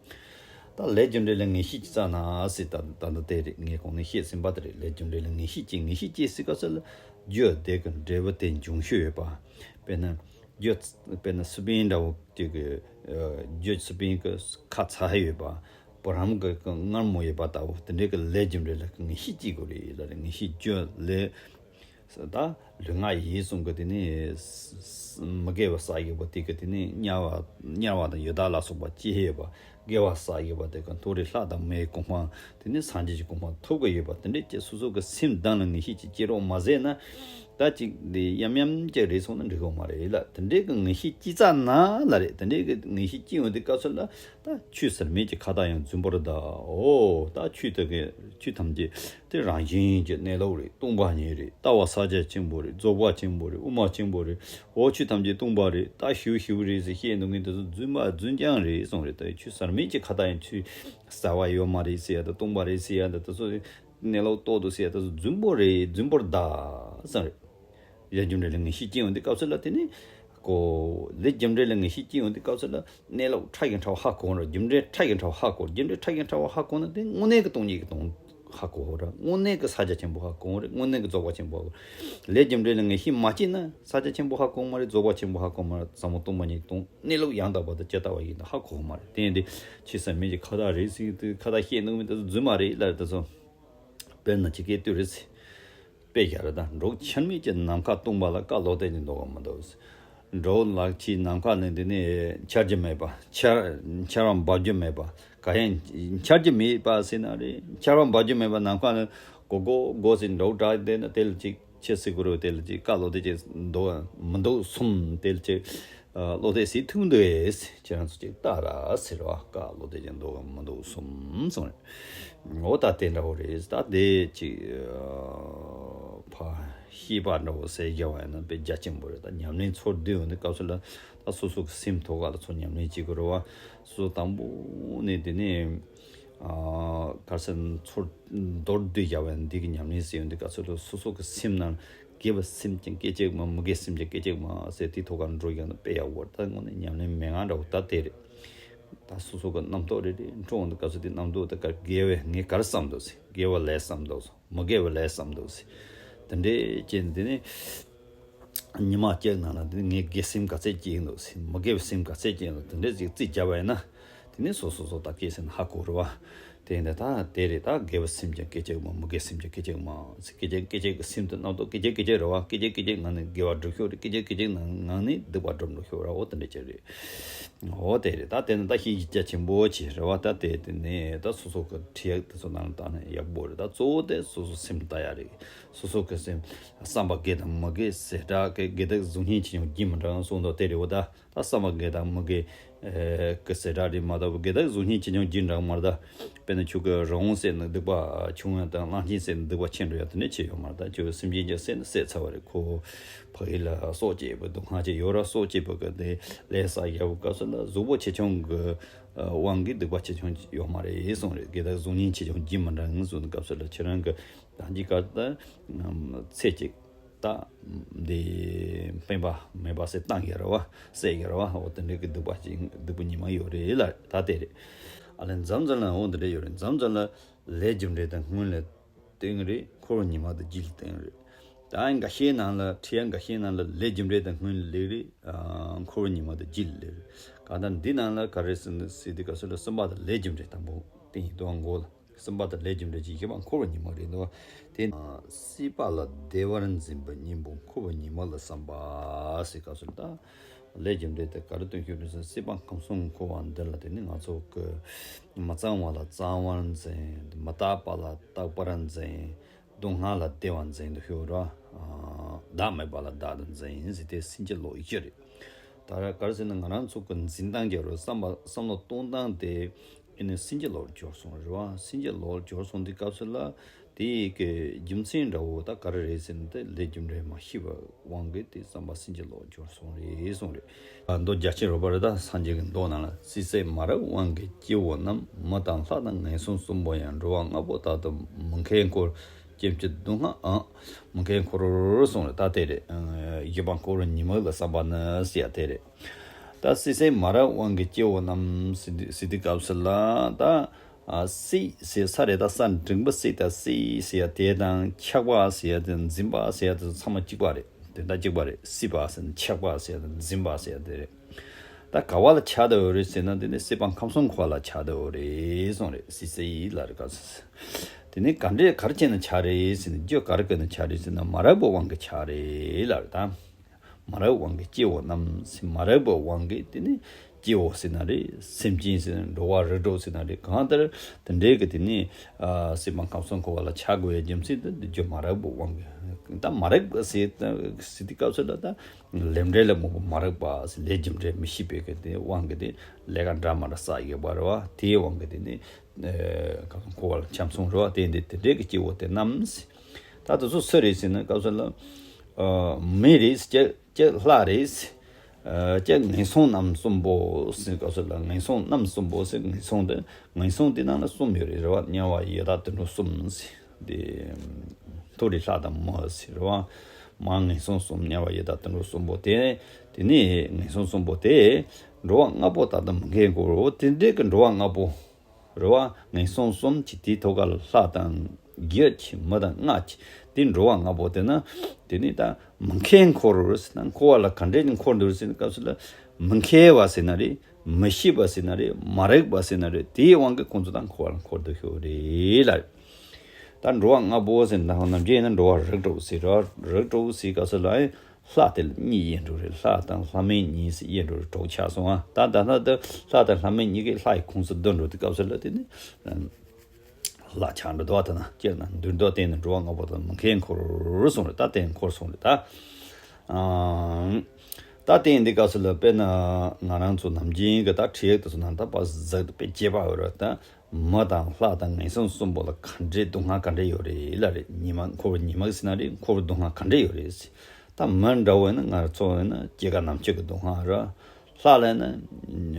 ད་ལས་རྒྱུ་འབྲས་ལ་ངེས་ཤེས་སྐྱེས་ཙ་ན་ཟེར་ད་ད་ད་དེ་རེད། ངས་གོང་ནས་བཤད་ཟིན་པ་དེ་རེད། ལས་རྒྱུ་འབྲས་ལ་ངེས་ཤེས་སྐྱེས། ངེས་ཤེས་སྐྱེས་ཟེར་སྐབས་སུ་ལ་རྒྱུ་དེ་གི་འབྲས་བུ་དེ་འབྱུང་ཤོས་ཡོད་པ། དཔེར་ན་རྒྱུ་དཔེར་ན་སི་པན་འདྲ་བོ་དེ་གི་རྒྱུ་སི་པན་གི་ཁ་ཚ་ཡོད་པ། བུ་རམ་གི་མངར་མོ་ཡོད་པ་ལྟ་བུ་དེ་འདྲའི་གི་ལས་རྒྱུ་འབྲས་ལ་ངེས་ཤེས་སྐྱེ་དགོས་རེད་ལ་རེད། ངེས་ཤེས་རྒྱུ་ལས་ད་ལུས་ངག་ཡིད་གསུམ་གི་དེ་ནི་མི་དགེ་བ་བསགས་ཡོད་པ་དེ་གི་དེ་ནི་དམྱལ་བ་དམྱལ་བ་དང་ཡི་དྭགས་ལ་སོགས་པ་སྐྱེ་ཡོད་པ། དགེ་བ་བསགས་ཡོད་པ་དེ་གི་མཐོ་རིས་ལྷ་དང་མིའི་གོ་འཕང་དེ་ནི་སངས་རྒྱས་ཀྱི་གོ་འཕང་ཐོབ་གི་ཡོད་པ་དེ་འདྲའི་ཅིག་སོ་སོ་གི་སེམས་གདངས་ལ་ངེས་ཤེས་ཅིག་སྐྱེ་རོགས་མ་ཟད་ན། ད་ ད་ཅིག་འདི་ཡམ་ཡམ་ཅིག་རེད་སོང་ན་འགྲིག་གི་མ་རེད་ལ། དེ་འདྲའི་གི་ངེས་ཤེས་སྐྱེས་ཙ་ན་ལ་རེད། དེ་འདྲའི་གི་ངེས་ཤེས་སྐྱེས་ཡོང་དུས་སྐབས་སུ་ལ། ད་ཆོས་ཟེར་མེད་ཀྱི་ཁ་ད་ཡང་རྫུན་པོར་གདའ། འོ་ད་ཆོས་དེ་གི་ཆོས་ཐམས་ཅད་དེ་རང་བཞིན་གྱི་གནས་ལུགས་རེད། སྟོང་པ་ཉིད་རེད། ལྟ་བ་ས་ཆ་ཆེན་པོ་རེད། རྫོགས་པ་ཆེན་པོ་རེད། དབུ་མ་ཆེན་པོ་རེད། འོ་ཆོས་ཐམས་ཅད་སྟོང་པ་རེད། ད་ཞི་བ་ཞི་བ་རེད་ཟེར་བཤད་འདུག་མཁན་དེ་ཚོ་རྫུན་མ་རྫུན་རྐྱང་རེད་གསུངས་རེད། ད་ཆོས་ཟེར་མེད་ཀྱི་ཁ་ད་ཡང་ཆོས་གསལ་བ་ཡོད་མ་རེད་ཟེར་ཡ་ད། སྟོང་པ་རེད་ཟེར་ཡ་ད། དེ་ཚོ་གནས་ལུགས་རྟོགས་འདུག་ཟེར་ཡ་ད། རྫུན་པོ་རེད། རྫུན་པོར་གདའ་གསུངས་རེད། ལས་རྒྱུ་འབྲས་ལ་ངེས་ཤེས་སྐྱེ་ཡོང་དུས་སྐབས་སུ་ལ་དེ་ནི་གོ། ལས་རྒྱུ་འབྲས་ལ་ངེས་ཤེས་སྐྱེ་ཡོང་དུས་སྐབས་སུ་ལ་གནས་ལུགས་ཕྲ་ཞིང་ཕྲ་བ་ཧ་གོ་ར། རྒྱུ་འབྲས་ཕྲ་ཞིང་ཕྲ་བ་ཧ་གོ། རྒྱུ་འབྲས་ཕྲ་ཞིང་ཕྲ་བ་ཧ་གོ་ན་དེ་དངོས་གནས་ཀྱི་སྟོང་ཉིད་ཀྱི་སྟོང་ཧ་གོ་ར། དངོས་གནས་ཀྱི་ས་ཆ་ཆེན་པོ་ཧ་གོ་ར། དངོས་གནས་ཀྱི་རྫོགས་པ་ཆེན་པོ་ཧ་གོ། ལས་རྒྱུ་འབྲས་ལ་ངེས་ཤེས་མ་སྐྱེས་ན་ས་ཆ་ཆེན་པོ་ཧ་གོ་མ་རེད། རྫོགས་པ་ཆེན་པོ་ཧ་གོ་མ་རེད། ཟབ་མོ་སྟོང་པ་ཉིད་སྟོང་གནས་ལུགས་ཡང་དག་པ་དང་ཇི་ལྟ་བ་བཞིན་དུ་ཧ་གོ་མ་རེད། དེ་ཡིན་དུས་ཆོས་ཟེར་མེད་ཀྱི་ཁ་ད་རེད་ཟེར་དུས་ཁ་ད་བཤད་འདུག་མཁན་དེ་ཚོ་རྫུན་མ་རེད་ལ་རེད། དེ་ཚོ་དཔེར་ན་ཅིག་སྐད་བཏུས་རེད་ཟེར། དཔེ་བཞག་ར། ད་འབྲོག་ཆར་མེད་ཀྱི་ནམ་མཁའ་སྟོང་པ་ལ་ཀ་ལོག་སྟེ་ནི་འདུག་ག་མི་འདུག་འབྲོག་ལག་ཁྱི་ནམ་མཁའ་ནི་འདི་ནི་འཆར་རྒྱུ་མེད་པ། འཆར་འཆར་བ་འབབ་རྒྱུ་མེད་པ། ག་ཡང་འཆར་རྒྱུ་མེད་པ་ཟེར་ན་རེད། འཆར་བ་འབབ་རྒྱུ་མེད་པ་ནམ་མཁའ་ནི་གོ་གོ་གོ་ཟེར་འབྲོག་གྲགས་བསྡད་ན་དེ་ལ་ཅིག་ཆི་ཟེར་གི་རེད། དེ་ལ་ཅིག་ཀ་ལོག་སྟེ་ཅིག་འདུག་ག་མི་འདུག་གསུམ། དེ་ལ་ཅིག་ལོག་སྟེ་ཟེར་ཐུབ་འདུག་གས། ཁྱེད་རང་ཚོ་ཅིག་ལྟ་ར་ཟེར་བ། ཀ་ལོག་སྟེ་ཅིག་འདུག་ག་མི་འདུག་གསུམ་གསུངས་རེད། འོ་ད་དེ་འདྲ་བོ་རེད། ད་དེ་ཅིག་ཕ་ཤེས་པ་འདྲ་བོ་ཟེར་བཞག་པ་ཡིན་ན་དཔེ་རྒྱ་ཆེན་པོ་རེད། ད་ཉམས་ལེན་ཚུར་བསྡུས་ཡོང་དུས་སྐབས་སུ་ལ་ད་སོ་སོ་གི་སེམས་ཐོག་ཁ་ལ་ཚུར་ཉམས་ལེན་བྱེད་དགོས་རེད་བ། སོ་སོ་དང་པོ་ནས་དེ་ནས་ག་རེ་ཟེར་ན་ཚུར་མདོར་བསྡུས་བཞག་པ་ཡིན་ན། འདི་གི་ཉམས་ལེན་ཟེར་ཡོང་དུས་སྐབས་སུ་ལ་སོ་སོ་གི་སེམས་ནང་དགེ་བའི་སེམས་ཀྱང་སྐད་ཅིག་མ། མི་དགེ་སེམས་ཀྱང་སྐད་ཅིག་མ་ཟེར་དེ་ཐོག་ཁ་འགྲོ་ཡོང་ན་དཔེ་ཡག་པོ་རེད། ད་དངོས་གནས་ཉམས་ལེན་མན་ངག་འདྲ་བོ་ད་དེ་རེད། ད་སོ་སོ་གི་རྣམ་རྟོག་རེ་རེ་འཕྲོ་འོང་དུས་སྐབས་སུ་དེ་རྣམ་རྟོག་དེ་ག་དགེ་བའི་ངས་ག་རེ་བསམ་འདུག་ཟེར། དགེ་བ་ལས་བསམ་འདུག་ཟེར། མི་དགེ་བ་ལས་བསམ་འདུག་ཟེར། དེ་འདྲའི་རྐྱེན་དེ་ནི་ཉི་མ་གཅིག་ནང་ལ་དེ་ནི་ངས་དགེ་སེམས་ག་ཚད་སྐྱེས་འདུག་ཟེར། མི་དགེ་བའི་སེམས་ག་ཚད་སྐྱེས་འདུག་དེ་འདྲའི་ཅིག་རྩིས་བརྒྱབ་པ་ཡིན་ན། དེ་ནི་སོ་སོ་སོ་ད་སྐྱེས་ཟེར་ན་ཧ་གོ་རེད་བ། དེ་ཡིན་ད་ད་དེ་རེད། ད་དགེ་བའི་སེམས་ཀྱང་སྐད་ཅིག་མ། མི་དགེ་སེམས་ཀྱང་སྐད་ཅིག་མ་ཟེར། སྐད་ཅིག་སྐད་ཅིག་གི་སེམས་དེ་རྣམ་རྟོག་སྐད་ཅིག་སྐད་ཅིག་རེད་བ། སྐད་ཅིག་སྐད་ཅིག་ངང་ནས་དགེ་བ་སྒྲུབ་ཤོག་རེད། སྐད་ཅིག་སྐད་ཅིག་ངང་ནས་སྡིག་པ་སྒྲུབ་འགྲོ་ཤོག་ར། འོ་དེ་འདྲ་ཅིག་རེད། འོ་དེ་རེད། ད་དེ་ནི་ད་ཤེས་རྒྱ་ཆེན་པོ་ཅིག་རེད་བ། ད་དེ་དེ་ནས་ད་སོ་སོ་གི་ཁྲིད་ཡག་དེ་ཚོ་ནང་ལ་བཏང་ན་ཡག་པོ་རེད། ད་གཙོ་བོ་དེ་སོ་སོ་སེམས་ལྟ་ཡག་རེད། སོ་སོ་གི་སེམས་བསམ་པ་དགེ་དང་མི་དགེ་ཟེར་གྲས་ཀྱི་དགེ་སྡིག་གཟུགས་བརྙན་ཆེ་ཆུང་རྒྱུན་མི་འདྲ་གསུངས་འདུག་དེ་རེད་བ། ད་ད་བསམ་པ་དགེ་དང་མི་དགེ་གི་ཟེར་གྲས་རེད་མ་གཏོགས་དགེ་སྡིག་གཟུགས་བརྙན་ཆེ་ཆུང་རྒྱུན་འདྲ་མ་རེད། ད་དཔེར་ན་ཁྱོད་ཀྱི་རི་བོང་ཟེར་ན་སྡིག་པ་ཆུང་ཡ་དང་གླང་ཆེན་ཟེར་ན་སྡིག་པ་ཆེ་འགྲོ་ཡ་དེ་འདྲ་ཅིག་ཡོད་མ་རེད། ད་ཁྱོད་སེམས་ཅན་གྱི་ཟེར་ན་བསད་ཚར་བ་རེད། ཁོ་ཕ་གི་ལ་སྲོག་བཅད་པའི་སྡུག་བསྔལ་ཅིག་ཡོད་ར། སྲོག་བཅད་པའི་གི་དེ་ལས་བསགས་ཡག་པོ་སྐབས་སུ་ལ་གཟུགས་པོ་ཆེ་ཆུང་གི་དབང་གིས་སྡིག་པ་ཆེ་ཆུང་ཡོད་མ་རེད་གསུངས་རེད། དགེ་སྡིག་གཟུགས་བརྙན་ཆེ་ཆུང་རྒྱུན་མི་འདྲ་ངེས་གསུངས་སྐབས་སུ་ལ་ཁྱེད་རང་གི་ད་འདི་ག་ད་ཚེ་གཅིག་ད་འདི་སྤེན་པ་མེད་པ་ཟེར་བཏང་ཡ་རེད་བ། བསད་ཡ་རེད་བ། འོ་དེ་འདྲའི་གི་སྡིག་པ་ཅིག་སྡིག་པ་ཉི་མ་ཡོད་རེད་ལ། ད་དེ་རེད། ཨ་ལེ་མཚམས་མཚམས་ལ་འོ་འདི་འདྲ་ཡོད་རེད། མཚམས་མཚམས་ལ་ལས་རྒྱུ་འབྲས་དང་སྔོན་ལ་བསྟན་རེད། འཁོར་བ་ཉི་མ་དང་རྗེས་ལ་བསྟན་རེད། ད་འགའ་ཤས་ནང་ལ་ཁྲིད་ཡག་འགའ་ཤས་ནང་ལ་ལས་རྒྱུ་འབྲས་དང་སྔོན་ལ་སླེབས་རེད། ཨ་འཁོར་བ་ཉི་མ་དང་རྗེས་ལ་སླེབས་རེད། གང་ལྟར་འདི་ནང་ལ་ག་རེ་ཟེར་ན་ཟེར་དུས་སྐབས་སུ་ལ་གསུམ་པ་དང་ལས་རྒྱུ་འབྲས་དང་པོ་བསྟན་ཡིན་དུས་མགོ་ལ། གསུམ་པ་དང་ལས་རྒྱུ་འབྲས་ཀྱི་བཞི་པ་འཁོར་བ་ཉི་མ་རེད་འདུག་དེ་སྲིད་པ་ལ་བདེ་བར་འཛིན་པའི་གཉེན་པོ་འཁོར་བ་ཉི་མ་ལ་བསམ་པ་ཟེར་སྐབས་སུ་ད་ལས་རྒྱུ་འབྲས་དེ་ག་རེ་སྟོན་ཤོག་རེད་ཟེར། སྲིད་པ་ཁམས་གསུམ་འཁོར་བ་འདི་ལ་དེ་ནི་ང་ཚོ་གི་མི་གཙང་བ་ལ་གཙང་བར་འཛིན། མི་རྟག་པ་ལ་རྟག་པར་འཛིན། སྡུག་བསྔལ་ལ་བདེ་བར་འཛིན་འདུག་ཤོག་ར། བདག་མེད་པ་ལ་བདག་ཏུ་འཛིན་ཟེར་དེ་སེམས་ཀྱི་ལོ་རྒྱུས་རེད། ད་ག་རེ་ཟེར་ན་ང་རང་ཚོ་གི་འཛིན་སྟངས་ཀྱི་རོ་བསམ་པ་བསམ་བློ་གཏོང་སྟངས་དེ་ཨེ་ནི་སེམས་ཀྱི་ལོར་འབྱོར་སོང་རེད་བ། སེམས་ཀྱི་ལོར་འབྱོར་སོང་དུས་སྐབས་སུ་ལ་དེ་ཡི་གི་རྒྱུ་མཚན་འདྲ་བོ་ད་ག་རེ་རེད་ཟེར་ན་དེ་ལས་རྒྱུ་འབྲས་མ་ཤེས་པའི་དབང་གིས་དེ་བསམ་པ་སེམས་ཀྱི་ལོར་འབྱོར་སོང་རེད་གསུངས་རེད། ཨ་མདོ་རྒྱ་ཆེར་རོལ་པ་རེད། ད་སངས་རྒྱས་ཀྱི་མདོ་ནང་ལ་སྲིད་སྲེད་མ་རིག་དབང་གིས་སྐྱེ་བོ་རྣམས། མི་དང་ལྷ་དང་ངན་སོང་གསུམ་པོ་ཡང་། འགྲོ་བ་ལྔ་པོ་དག་ཏུ་མི་མཁས་འཁོར། སྐྱེ་འཆི་སྡུག་བསྔལ་ཨང་། མི་མཁས་འཁོར་གསུངས་རེད། ད་དེ་རེད། ཨང་། བཞི་པ་འཁོར་བ་ཉི་མ་ལ་བསམ་པ་ནི་ཟེར་ཡ་དེ་རེད། ད་སྲིད་སྲེད་མ་རིག་དབང་གིས་སྐྱེ་བོ་རྣམས་ཟེར་དུས་སྐབས་སུ་ལ་ད་ཨ་སྲིད་ཟེར་ས་རེད། ད་ས་འབྲིང་པོ་སྲིད་ད་སྲིད་ཟེར་ཡ་དེ་དང་ཆགས་པ་ཟེར་ཡ་དེ་འཛིན་པ་ཟེར་ཡ་དེ་ཚང་མ་གཅིག་པ་རེད། དེ་ད་གཅིག་པ་རེད། སྲིད་པ་ཟེར་ན་ཆགས་པ་ཟེར་ཡ་དེ་འཛིན་པ་ཟེར་ཡ་དེ་རེད། ད་ག་བ་ལ་ཆགས་བསྡད་ཡོད་རེད་ཟེར་ན་དེ་ནི་སྲིད་པ་ཁམས་གསུམ་འཁོར་བ་ལ་ཆགས་བསྡད་ཡོད་རེད་གསུངས་རེད། སྲིད་སྲེད་ལ་རེད་ག་ཟེར། དེ་ནི་ག་འདྲས་ག་རེ་བྱས་ན་ཆགས་རེད་ཟེར་ན། རྒྱུ་ག་རེ་བཀོལ་ན་ཆགས་རེད་ཟེར་ན་མ་རིག་པའི་དབང་གིས་ཆགས་རེད་ལ་རེད་ད། མ་རིག་དབང་གིས་སྐྱེ་བོ་རྣམས་ཟེར། མ་རིག་པའི་དབང་གིས་དེ་ནི་སྐྱེ་བོ་ཟེར་ན་རེད། སེམས་ཅན་ཟེར་ན། འགྲོ་བ་རིགས་དྲུག་ཟེར་ན་རེད། གང་ལྟར་དེ་འདྲའི་གི་དེ་ནི་ཨ་སྲིད་པ་ཁམས་གསུམ་འཁོར་བ་ལ་ཆགས་དགོས་པའི་རྒྱུ་མཚན་དེ་འདི་རྒྱུ་མ་རིག་པའི་དབང་གིས། ད་མ་རིག་པ་ཟེར་ཟེར་དུས་སྐབས་སུ་ལ་ད་ལས་འབྲས་ལ་རྨོངས་པ་མ་རིག་པ་ཟེར། ལས་རྒྱུ་འབྲས་མི་ཤེས་པའི་གི་དེ་དབང་གིས་དེ་ལས་ཀ་འདྲ་མ་འདྲ་བསགས་ཡོད་པ་རེད་བ། དེའི་དབང་གིས་དེ་ནི་ཨ་འཁོར་བ་ལ་འཁྱམས་སོང་རེད་བ། དེ་འདི་དེ་འདྲའི་གི་སྐྱེ་བོ་དེ་རྣམས་ཟེར། ད་དེ་ཚོ་སུ་རེད་ཟེར་ན་སྐབས་སུ་ལ་ཨ་མི་རེད་ཟེར། ཀྱེ་ཀྱེ་ལྷ་རེད་ཟེར། ཨ་ཀྱེ་ངན་སོང་རྣམ་གསུམ་པོ་ཟེར་སྐབས་སུ་ལ། ངན་སོང་རྣམ་གསུམ་པོ་ཟེར། ངན་སོང་དེ་ངན་སོང་དེ་ནང་ལ་གསུམ་ཡོད་རེད་རེད་བ། དམྱལ་བ་ཡི་དྭགས་དུད་འགྲོ་གསུམ་ཟེར། དེ་མཐོ་རིས་ལྷ་དང་མི་ཟེར་རེད་བ། མར་ངན་སོང་གསུམ། དམྱལ་བ་ཡི་དྭགས་དུད་འགྲོ་གསུམ་པོ་དེ། དེ་ནས་ངན་སོང་གསུམ་པོ་དེ་འགྲོ་བ་ལྔ་པོ་དག་དང་མི་མཁས་འཁོར། འོ་དེ་འདྲའི་གི་འགྲོ་བ་ལྔ་པོ་རེད་བ། ངན་སོང་གསུམ་གྱི་དེའི་ཐོག་ཁ་ལ་ལྷ་དང་བརྒྱད་ཀྱི་མི་དང་ལྔ་གྱི་དེ་འགྲོ་བ་ལྔ་པོ་དེ་ན། དེ་ནི་ད་མི་མཁས་འཁོར་ཟེར་ན། འཁོར་བ་ལ་ག་འདྲས་ཀྱི་འཁོར་འདུག་ཟེར་ན་སྐབས་སུ་ལ། མི་མཁས་པ་ཟེར་ན་རེད། མི་ཤེས་པ་ཟེར་ན་རེད། མ་རིག་པ་ཟེར་ན་རེད། དེའི་དབང་གིས་ཁོང་ཚོ་ད་འཁོར་བ་ལ་འཁོར་འདུག་ཤོག་རེད་ལ། ད་འགྲོ་བ་ལྔ་པོ་ཟེར་ན་ནམ་རྒྱུན་ཡིན་ན་འགྲོ་བ་རིགས་དྲུག་ཟེར་ར། རིགས་དྲུག་ཟེར་སྐབས་སུ་ལ་ཨེ་ལྷ་དེ་ལ་གཉིས་ཡིན་འགྲོ་རེད། ལྷ་དང་ལྷ་མིན་གཉིས་ཟེར་ཡིན་འགྲོ་རེད། དྲུག་ཆགས་སོང་ཨ། ད་ད་ལྟ་དེ་ལྷ་དང་ལྷ་མིན་གཉིས་ཀྱི་ལྷ་ཡི་ཁོངས་སུ་བསྡུ་འགྲོ་དུས་སྐབས་སུ་ལ་དེ་ནི་ལྷ་ཆགས་འགྲོ་འདུག་བ། ད་ན་སྤྱིར་ན་འདུལ་མདོ་སྟེང་ནས་འགྲོ་བ་ལྔ་པོ་དང་མི་མཁས་འཁོར་གསུངས་རེད། ད་དེ་འཁོར་གསུངས་རེད་ད། ཨང་། ད་དེ་ཡིན་དུས་སྐབས་སུ་ལ་དཔེར་ན་ང་རང་ཚོ་ནམ་རྒྱུན་གྱི་ད་ཁྲིད་ཡིག་དེ་ཚོ་ནང་ད་པ་ཟག་དཔེ་བྱེད་པ་ཡོད་རེད་ད། མི་དང་ལྷ་དང་ངན་སོང་གསུམ་པོ་ལ་ག་འདྲའི་སྡུག་བསྔལ་ག་འདྲ་ཡོད་རེད་ལ་རེད། ཉི་མ་འཁོར་བ་ཉི་མ་ཟེར་ན་རེད། འཁོར་བའི་སྡུག་བསྔལ་ག་འདྲ་ཡོད་རེད་ཟེར། ད་མི་འདྲ་བོ་ཡིན་ན་ང་རང་ཚོ་ཡིན་ན་སྐྱེ་རྒ་ན་འཆི་གི་སྡུག་བསྔལ་རེད། ལྷ་ལ་ཡིན་ན་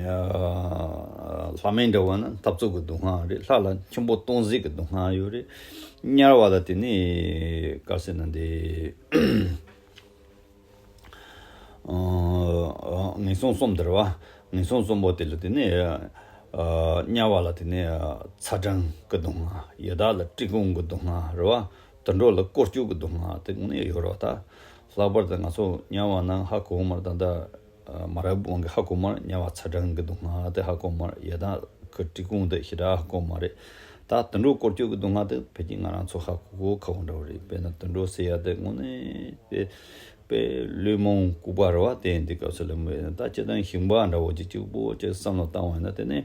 ཨ་ལྷ་མིན་འདྲ་བོ་ཡིན་ན་འཐབ་རྩོད་ཀྱི་སྡུག་བསྔལ་རེད། ལྷ་ལ་འཆི་འཕོ་ལྟུང་ཟད་ཀྱི་སྡུག་བསྔལ་ཡོད་རེད། དམྱལ་བ་ལ་དེ་ནི་ག་ཟེར་ན་འདི། ཨ་ངན་སོང་གསུམ་དེ་རེད་བ། ངན་སོང་གསུམ་པོ་དེ་ལ་དེ་ནི་ཨ་དམྱལ་བ་ལ་དེ་ནི་ཚ་གྲང་གི་སྡུག་བསྔལ། ཡི་དྭགས་ལ་བཀྲེས་སྐོམ་གྱི་སྡུག་བསྔལ་རེད་བ། དུད་འགྲོ་ལ་བཀོལ་སྤྱོད་ཀྱི་སྡུག་བསྔལ་དེ་དངོས་གནས་ཡོད་རེད་བ། ད་ལྷག་པར་དུ་ང་ཚོ་དམྱལ་བ་ནང་ཧ་གོ་མར་ད་ལྟ་མ་རབས་དབང་གིས་ཧ་གོ་མར། དམྱལ་བ་ཚ་གྲང་གི་སྡུག་བསྔལ་དེ་ཧ་གོ་མར། ཡི་དྭགས་ཀྱི་བཀྲེས་སྐོམ་དེ་ཞེ་དྲག་ཧ་གོ་མ་རེད། ད་དུད་འགྲོ་བཀོལ་སྤྱོད་ཀྱི་སྡུག་བསྔལ་དེ་ཕལ་ཆེར་ང་རང་ཚོ་ཧ་གོ་གོ་ཁག་པོ་འདྲ་བོ་རེད། དཔེར་ན་དུད་འགྲོ་ཟེར་ཡ་དེ་དངོས་གནས་དཔེ་དཔེ་བླུན་རྨོངས་ལྐུགས་པ་རེད་བ། དེ་ཡིན་དུས་སྐབས་སུ་ལ་མོས་ད་སྤྱིར་བཏང་ཞིང་པ་འདྲ་བོ་ཅིག་གཅིག་པོ་ཅིག་བསམ་བློ་བཏང་བ་ཡིན་ན་དེ་ནས་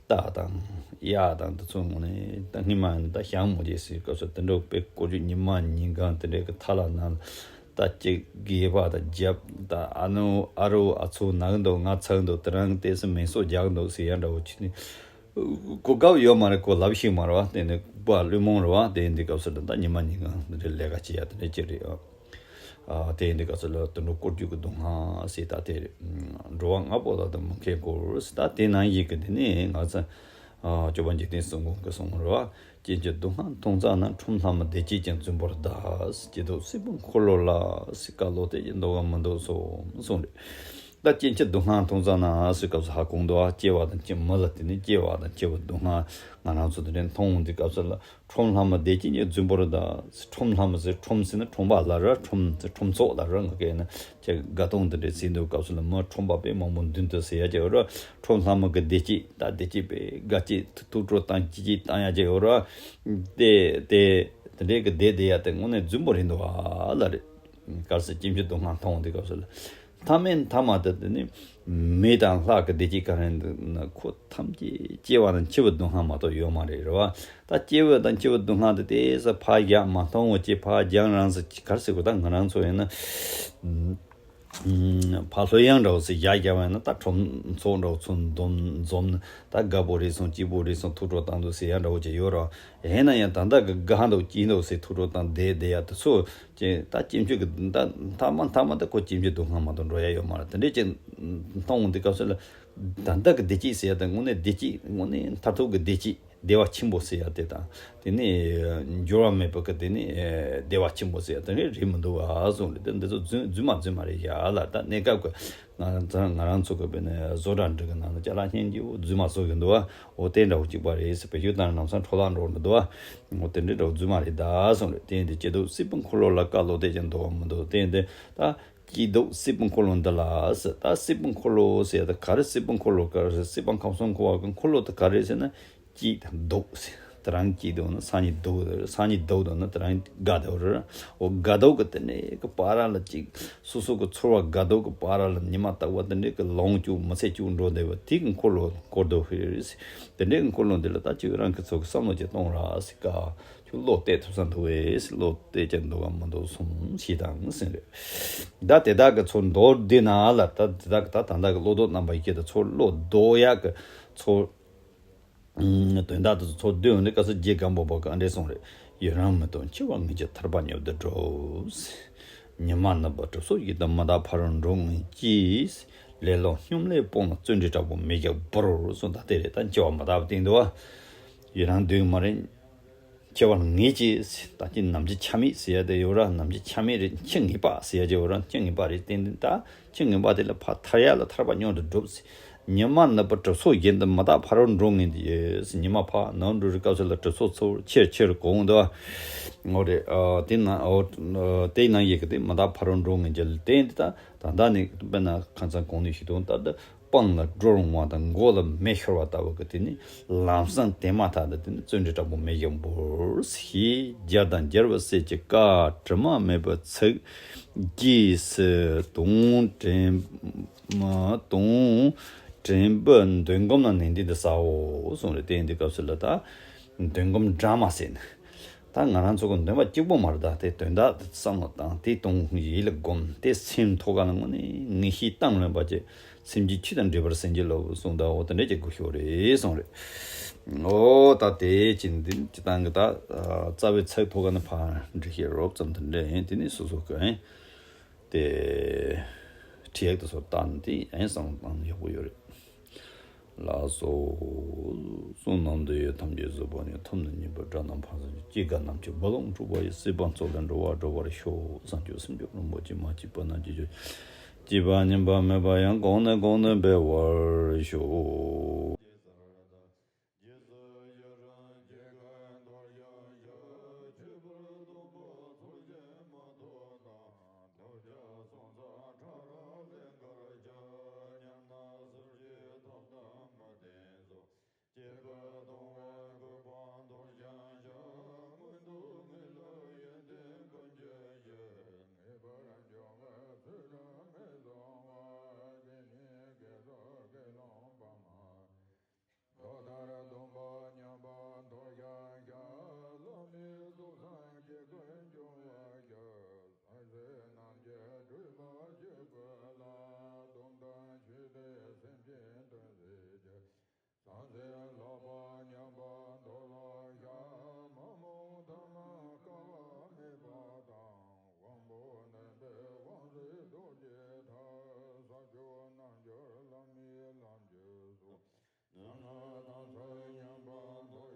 སྟག་དང་གཡག་དང་དེ་ཚོ་དངོས་གནས་ད་སྔོན་མ་ཡིན་ན་ད་ཞྭ་མོ་རྒྱས་ཟེར་སྐབས་སུ་དུད་འགྲོ་དཔེ་བཀོལ་སྤྱོད་ཉི་མ་ཉིན་གང་དེ་འདྲའི་གི་ཐ་ལ་ན་ད་ཅིག་སྒལ་པ་དང་རྒྱབ་ད་ཨ་ནུ་ཨ་རོ་ཨ་ཚོ་ན་གི་འདུག་ང་ཚ་གི་འདུག་དེ་རང་གི་ཏོག་ཙམ་མིང་གསོ་རྒྱག་གི་འདུག་ཟེར་ཡ་འདྲ་བོ་ཅིག་ནི། གོ་སྐབས་ཡོད་མ་རེད། ཁོ་ལབ་ཤེས་མ་རེད་བ། དེ་ནི་ལྐུགས་པ་བླུན་རྨོངས་རེད་བ། དེ་ཡིན་དུས་སྐབས་སུ་ད་ཉི་མ་ཉིན་གང་འདི་འདྲའི་ལས་ཀ་བྱེད་ཡ་དེ་འདྲ་ཅིག་རེད་ཨ། དེ་ཡིན་དུས་སྐབས་སུ་ལ་དུད་འགྲོ་བཀོལ་སྤྱོད་ཀྱི་སྡུག་བསྔལ་ཟེར། ད་དེ་རེད། འགྲོ་བ་ལྔ་པོ་དག་དང་མི་མཁས་འཁོར་ཟེར། ད་དེ་ནང་བཞིན་གྱི་དེ་ནི་ང་ཚོ་སྐྱོབ་པ་འཇིག་རྟེན་གསུམ་མགོན་གྱིས་གསུངས་རེད་བ། སྐྱེ་འཆི་སྡུག་བསྔལ་མཐོང་ཙ་ན། ཁྲོམ་ལྷ་མོ་བདེ་སྐྱིད་ཀྱང་རྫུན་པོར་གདའ། སྐྱིད་སྡུག་སྲིད་པའི་འཁོར་ལོ་ལ། ཟེར་བཀའ་སློབ་དེ་ཡི་འདོད་པ་མི་འདོད་སོ་གསུངས་རེད། ད་སྐྱེ་འཆི་སྡུག་བསྔལ་མཐོང་ཙ་ན་ཟེར་སྐབས་སུ་ཧ་གོ་འདུག་ཨ། སྐྱེ་བ་དང་སྐྱེ་མི་ལ་དེ་ནི་སྐྱེ་བ་དང་འཆི་བའི་སྡུག་བསྔལ་ང་རང་ཚོ་དེ་འདྲ་མཐོང་འོང་དུས་སྐབས་སུ་ལ། ཁྲོམ་ལྷ་མོ་བདེ་སྐྱིད་ཀྱང་རྫུན་པོར་གདའ། ཁྲོམ་ལྷ་མོ་ཟེར། ཁྲོམ་ཟེར་ན་ཁྲོམ་པ་ལ་ར། ཁྲོམ་ཟེར་ཁྲོམ་ཚོགས་ལ་ར། ང་གའི་ན་ཁྱེད་དགའ་སྟོན་དེ་འདྲ་ཟེར་འདུག་སྐབས་སུ་ལ་མི་ཁྲོམ་པ་དཔེ་མང་པོ་མདུན་དུ་ཟེར་ཡ་ཅིག་ཡོད་ར། ཁྲོམ་ལྷ་མོ་གི་བདེ་སྐྱིད་ད་བདེ་སྐྱིད་དཔེ་དགའ་སྐྱིད་ཐུགས་སྤྲོ་བཏང་སྐྱིད་སྐྱིད་བཏང་ཡ་ཅིག་ཡོད་ར། དེ་དེ་དེ་འདྲའི་གི་བདེ་བདེ་ཡ་དེ་དངོས་གནས་རྫུན་པོ་རེད་འདུག་ཨ་ལ་རེད། གལ་སྲིད་སྐྱེ་འཆི་སྡུག་བསྔལ་མཐོང་འོང་དུས་སྐབས་སུ་ལ། ཐ་མའི་ཐ་མ་དེ་དེ་ནི་མི་དང་ལྷ་གི་བདེ་སྐྱིད་ག་རེ་འདུག་ན། ཁོ་ཐམས་ཅད་སྐྱེ་བ་དང་འཆི་བའི་སྡུག་བསྔལ་མ་གཏོགས་ཡོད་མ་རེད་རེད་བ། ད་སྐྱེ་བ་དང་འཆི་བའི་སྡུག་བསྔལ་དེ་དེ་ས་ཕར་བཞག་མ་མཐོང་བ་ཅིག་ཕར་བཞག་རང་ས་ག་རེ་ཟེར་དགོས། ད་ང་རང་ཚོ་ཡིན་ན་ཕར་ལྷོད་ཡངས་འདྲ་བོ་ཟེར་བཞག་བཞག་པ་ཡིན་ན། ད་ཁྲོམ་ཚོགས་འདྲ་བོ་ཚོ་འཛོམས་འཛོམས་ན་ད་དགའ་པོ་རེད་སོང་སྐྱིད་པོ་རེད་སོང་ཐུགས་སྤྲོ་བཏང་འདུག་ཟེར་ཡ་འདྲ་བོ་ཅིག་ཡོད་རེད་བ། ཡིན་ན་ཡང་ད་ལྟ་གི་དགའ་འདུག་སྐྱིད་འདུག་ཟེར་ཐུགས་སྤྲོ་བཏང་བསྡད་བསྡད་ཡ་དེ་ཚོ། ཅེས་ད་སྐྱེ་འཆི་གི་ད་མཐའ་མ་མཐའ་མ་ད་ཁོ་སྐྱེ་འཆི་སྡུག་བསྔལ་མ་གཏོགས་འགྲོ་ཡ་ཡོད་མ་རེད། དེ་འདྲས་ཅིག་མཐོང་འོང་དུས་སྐབས་སུ་ལ་ད་ལྟ་གི་བདེ་སྐྱིད་ཟེར་ཡ་དེ་དངོས་གནས་བདེ་སྐྱིད་དངོས་གནས་མཐར་ཐུག་གི་བདེ་སྐྱིད་བདེ་བ་ཆེན་པོ་ཟེར་ཡ་དེ་དང་དེ་ནས་འགྱུར་བ་མེད་པ་གི་དེ་ནས་བདེ་བ་ཆེན་པོ་ཟེར་ཡ་དེ་འདྲས་རེད་མི་འདུག་བ་གསུངས་རེད། དེ་འདི་ཚོ་རྫུན་རྫུན་མ་རྫུན་མ་རེད་ཡ་ལ། ད་གནས་སྐབས་ཀྱི་ང་རང་ཚོ་ང་རང་ཚོ་གི་དཔེར་ན་བཟོ་གྲྭ་འདྲ་གི་ནང་ལ་ཅ་ལག་སྙན་རྒྱུ་རྫུན་མ་བཟོ་གི་འདུག་བ། འོ་དེ་འདྲ་བོ་གཅིག་པ་རེད་ཟེར། བེད་སྤྱོད་བཏང་ན་ལམ་སང་འཕྲོ་བརླག་འགྲོ་འདུག་བ། འོ་དེ་འདྲའི་འདྲ་བོ་རྫུན་མ་རེད་ད་གསུངས་རེད། དེ་ཡིན་དུས་སྐྱིད་སྡུག་སྲིད་པའི་འཁོར་ལོ་ལ། བཀའ་སློབ་དེ་ཀྱང་འདོད་པ་མི་འདོད། དེ་ཡིན་དུས་ད་སྐྱིད་སྡུག་སྲིད་པའི་འཁོར་ལོ་འདི་ལ་ཟེར། ད་སྲིད་པའི་འཁོར་ལོ་ཟེར་ད་ག་རེ་སྲིད་པའི་འཁོར་ལོ་ག་རེ་ཟེར། སྲིད་པ་ཁམས་གསུམ་འཁོར་བ་གི་འཁོར་ལོ་དེ་ག་རེ་ཟེར་ན། སྐྱིད་དང་སྡུག་ཟེར། དེ་རང་སྐྱིད་འདུག་ན་སང་ཉིན་སྡུག་སང་ཉིན་སྡུག་འདུག་ན་དེ་རང་དགའ་འདུག་རེད། འོ་དགའ་སྡུག་གི་དེ་འདྲའི་གི་བར་ལ་ཅིག་སོ་སོ་གི་ཚོར་བ་དགའ་སྡུག་གི་བར་ལ་ཉི་མ་རྟག་པར་དེ་འདྲའི་གི་ལོངས་སྤྱོད་མི་ཚེ་སྐྱོང་འགྲོ་བསྡད་པ་དེ་གི་འཁོར་ལོ་བསྐོར་འདུག་ཧེ་རེད། དེ་འདྲའི་གི་འཁོར་ལོ་འདི་ལ་ད་ཅིག་རང་གི་ཚོ་གི་བསམ་བློ་ཅིག་གཏོང་ར་ཟེར་ཀ་ཁྱོད་བློ་གཏད་ཐུབ་ས་འདུག་བས། བློ་གཏད་ཀྱང་འདུག་ག་མི་འདུག་གསུངས་ཤིག་དང་ཟེར་རེད། ད་དེ་དག་གི་ཚོ་མདོར་བསྡུས་ན་ལ་ད་དེ་དག་གི་ད་ད་ལྟ་གི་བློ་ལྡོག་རྣམ་པ་ཡི་གེ་དང་ཚོ་བློ་ལྡོག་ཡག་གི་ཚོ། དོན་དག་དེ་ཚོ་ཚོ་བསྡུས་ནས་སྐབས་སུ་རྗེ་སྒམ་པོ་པ་གི་ཨ་འདྲས་གསུངས་རེད། ཡུན་རིང་མི་ཐོགས་འཆི་བ་ངེས་ཀྱི་ཐར་པ་མྱུར་དུ་སྒྲུབ། ཉི་མ་ནུབ་པ་གྲིབ་སོ་བཞིན་དུ་མི་རྟག་ཕ་རོལ་འགྲོ་ངེས་ཀྱིས། ལེ་ལོ་སྙོམ་ལས་སྤོངས་ལ་བརྩོན་འགྲུས་དྲག་པོ་མེ་བཞིན་འབར་གསུངས། ད་དེ་རེད། ད་འཆི་བ་མི་རྟག་པ་སྟེང་དུ་བ། ཡུན་རིང་སྡོད་ཀྱི་མ་རེད། འཆི་བ་ངེས་ཀྱིས། ད་ཅི་ནམ་འཆི་ཆ་མེད་ཟེར་ཡ་དེ་ཡོད་ར། ནམ་འཆི་ཆ་མེད་རེད། འཆི་ངེས་པ་ཟེར་ཡ་ཅི་ཡོད་ར། འཆི་ངེས་པ་རེད། བརྟེན་ད་འཆི་ངེས་པ་དེ་ལ་ཕར་ཐར་ཡ་ལ་ཐར་པ་མྱུར་དུ་སྒྲུབ་ཟེར། ཉི་མ་ནུབ་པ་གྲིབ་སོ་བཞིན་དུ་མི་རྟག་ཕ་རོལ་འགྲོ་ངེས་ཀྱིས། ཉི་མ་ཕར་ནུབ་འགྲོ་རེད། སྐབས་སུ་ལ་གྲིབ་སོ་ཚུར་ཆེར་ཆེར་གོང་དུ། འོ་རེད། ཨ་དེ་ན་འོ་དེ་ནང་ཡི་གེ་དེ་མི་རྟག་ཕ་རོལ་འགྲོ་ངེས་ཀྱི་ལ་བརྟེན་ད་ད་ལྟ་ནས་དཔེར་ན་ཁ་སང་གོང་ནས་ཞུས་དོན་ལྟར་དུ། སྤང་ལ་སྒྲོ་རུང་བ་དང་། མགོ་ལ་མེ་ཤོར་བ་ལྟ་བུ་གི་དེ་ནི་ལམ་སང་དེ་མ་ཐག་ཏུ་དེ་ནི་བརྩོན་འགྲུས་དྲག་པོ་མེ་བཞིན་འབར་ཞིང་། རྒྱལ་དང་རྒྱལ་བ་སྲས་ཀྱི་བཀའ། དྲི་མ་མེད་པར་ཚིག་རྗེས་སུ་དུང་དྲན་དུང་དྲན་པའི་འདོན་སྒོམ་ལ་ནན་ཏན་དུ་བྱའོ་གསུངས་རེད། དེ་ཡིན་དུས་སྐབས་སུ་ལ་ད་འདོན་སྒོམ་སྦྲགས་མ་ཟེར་ནས། ད་ང་རང་ཚོ་གི་འདོན་པ་གཅིག་པོ་མ་རེད། ད་དེ་དོན་དག་དེ་བསམ་བློ་བཏང་། དེ་གཏོང་ཡིད་ལ་སྒོམ། དེ་སེམས་ཐོག་ཁ་ལ་དངོས་གནས་ངེས་ཤེས་བཏང་ལོན་པ་བྱས། སེམས་ཀྱི་ཆོས་དང་འདྲེས་པར་སེམས་བསྐྱེད་སློབ་གསུངས། ད་འོ་དེ་འདྲས་ཀྱི་དགོས་ཤོག་རེད་གསུངས་རེད། འོ་ད་དེ་ཅི་འདི་ཅི་ལྟ་གི་ད་རྩ་བའི་ཚིག་ཐོག་ཁ་ནས་ཕར་འགྲེལ་བཤད་རོབ་ཙམ་དེ་འདྲས་ཡིན། དེ་ནས་སོ་སོ་གི་ཨེ་དེ་ཁྲིད་ཡག་དེ་ཚོ་བལྟས་ནས་དེ་ཨེ་བསམ་བློ་བཏང་ཡག་པོ་ཡོད་རེད། ལགས་སོ། བསོད་ནམས་འདི་ཡིས་ཐམས་ཅད་གཟིགས་པ་ཉིད། ཐོབ་ནས་ཉེས་པའི་དགྲ་རྣམས་ཕམ་བྱས་ནས། སྐྱེ་རྒ་ན་འཆིའི་རྦ་ཀློང་འཁྲུགས་པ་ཡི། སྲིད་པ་མཚོ་ལས་འགྲོ་བ་སྒྲོལ་བར་ཤོག། བྱང་ཆུབ་སེམས་མཆོག་རིན་པོ་ཆེ། མ་སྐྱེས་པ་རྣམས་སྐྱེ་གྱུར་ཅིག། སྐྱེས་པ་ཉམས་པ་མེད་པ་ཡང་། གོང་ནས་གོང་དུ་འཕེལ་བར་ཤོག། སྐྱེས་པ་སྡུག་བསྔལ་གོས་པ་མཐོ་ཞིང་གཤགས། མངོན་མཐོ་ངེས་ལ་ཡོན་ཏན་ཀུན་གྱི་གཞི། ངེས་པར་འབྱུང་བའི་ཚུལ་ལ་ངེས་བཟུང་བ། དེ་ཉིད་སྐྱེ་འགྲོ་དགེ་སློང་བག་མ། མདོ་ལྟར་སྡོམ་པ་ཉམས་པ་མཐོ་ཞིང་གཤགས། ལམ་ལས་རྫོགས་སངས་རྒྱས་ཀུན་འབྱུང་བའི་ཕྱིར། སངས་རྒྱས་རྣམས་ཀྱི་སྤྲུལ་པ་སྤྱི་བོས་བསླབ། སྡོམ་དང་ཆོས་སྡེ་སེམས་ཅན་དོན་མཛད་ཀྱི། བྱང་སེམས་ལྷག་པ་ཉམས་པ་མཐོ་ལ་གཤགས། མ་རྨོངས་ཐ་མལ་སྐལ་བ་མེད་པ་དང་། དབང་པོ་རྣམ་པའི་དབང་ཤེས་རྟོག་བཅས་ཐར། ས་བཅུ་རྣལ་འབྱོར་བླ་མའི་ལམ་གྱི་སྲོག། ཉམས་ལ་དྭངས་གསལ་ཉམས་པ་མཐོ།